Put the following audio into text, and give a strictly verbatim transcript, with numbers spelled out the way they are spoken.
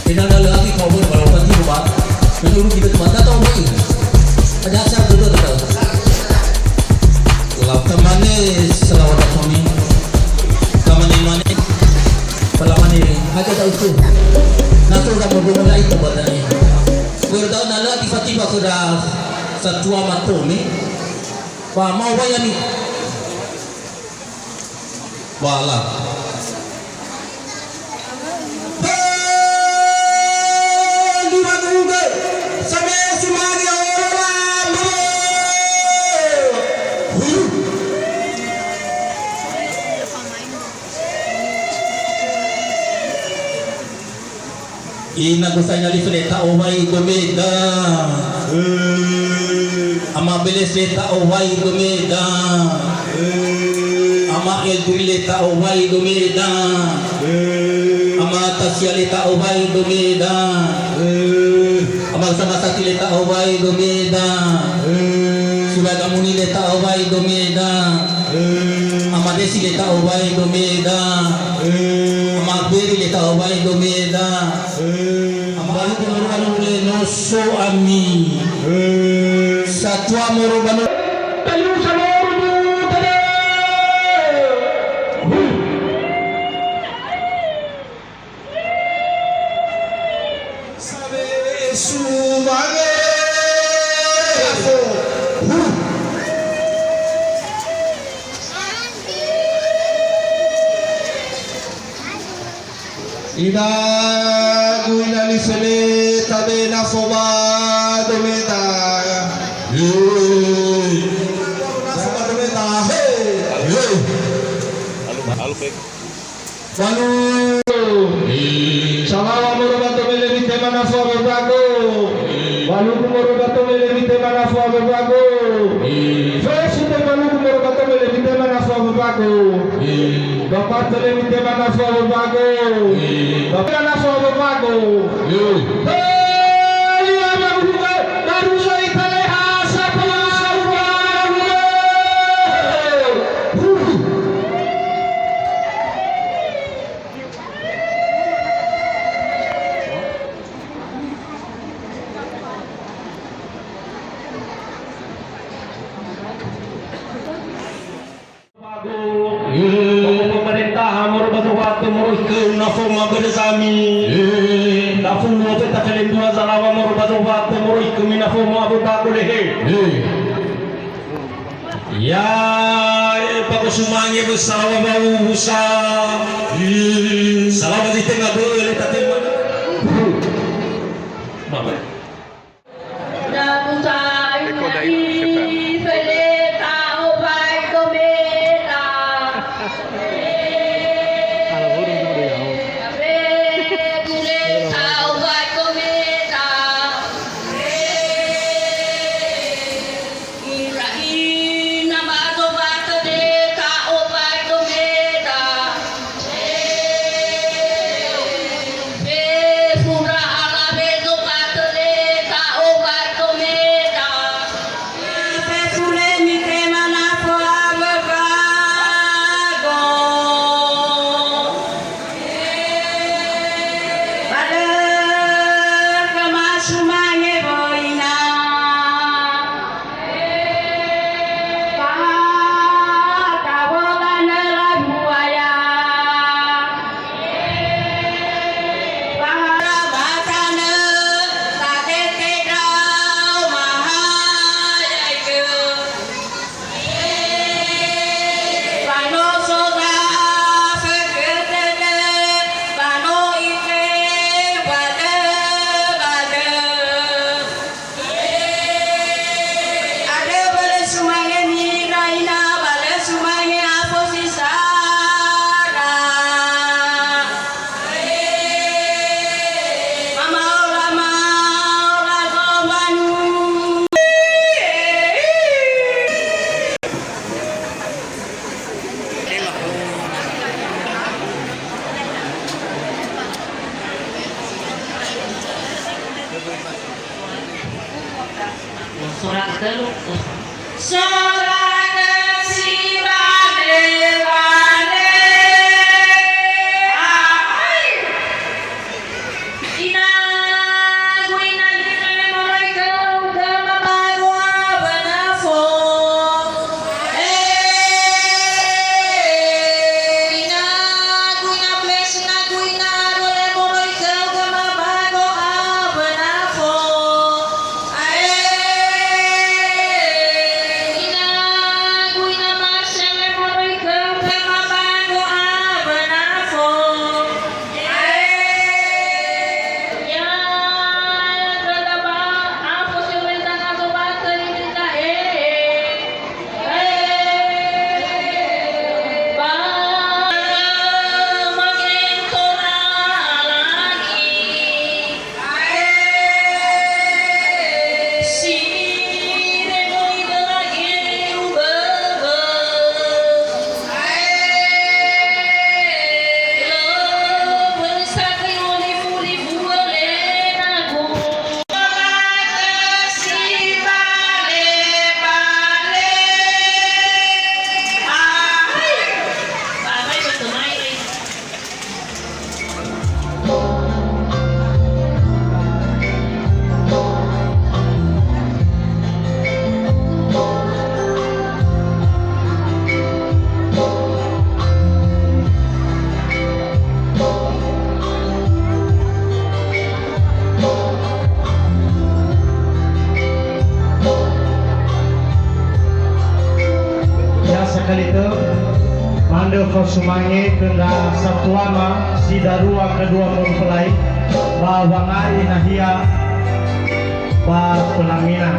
Ina na lagi kau ber kalau pati rumah. Menurut kita tempat datang ber. Ada acara dulu datang. Lau tamane salawat kami. Tamane mane. Palamane aja tak utuh. Nah, tu dah berguna itu buat tadi. Berdaun ala tiba-tiba sudah satua matome. Wah, mau wayani. Wala. He, lima tuge, samese magi olola, mama. Huh. Ina Gosai Nali Fele Ta'owai Domeda. Eh. Ama Beles le Ta'owai Domeda. Eh. Ama Eldri le Ta'owai Domeda. Eh. Ama Tasia le Ta'owai Domeda. Eh. Ama Sama Sati le Ta'owai Domeda. Eh. Suraga Muni le Ta'owai Domeda. Eh. Ama Desi le Ta'owai Domeda. Eh. Ama Beri le Ta'owai Domeda. Eh. Ama Alu Kemeruan le noso ami. Eh. Satua moro bano. Tayu saloru tade. Sabe sumange. Huh. Ina gui na lifele tabe na foma dometa. Hei. Na foma dometa. Hei. Hei. Balu. Salawa moro ba tomele mitema na fo agobago. Balugu moro ba tomele mitema na fo agobago. Fesu te balugu moro ba tomele mitema na fo agobago. Bapak tele mitema na fo agobago. Bapak na fo agobago. Hei, ama buka, baru saya tale hasa pula. Pemerintahan moro ba zowato moro ikeu na foma bere zami. Na fulu ofeta felendua zalawa moro ba zowato moro ikeu mina foma abu bago lehe. Ya, e, pagosumange be salawa wau busa. Salawa zi tenga bö'ö le tatema. Mama. Eko dai, F M. Ala burung tu dia. Ira ina ba zowato le ta'owai domeda. Fefura alawe zowato le ta'owai domeda. Fefule mitema na fo agobago. Ba dökö masumange wöina. Ba ha tawolanö labuaya. Ba ha batanö tatete ndrao mahayaigö. Ba no so zafökhö dödö, ba no itehegö ba dödö. Andrö ba lö sumange nira'ina, ba lö sumange afo si sara. Sora ketölu. Sora ke si bane-bane. Ai. Ina Sumange khö ndra satuama si darua kedua mempelai ba wangai nahia ba pelaminan.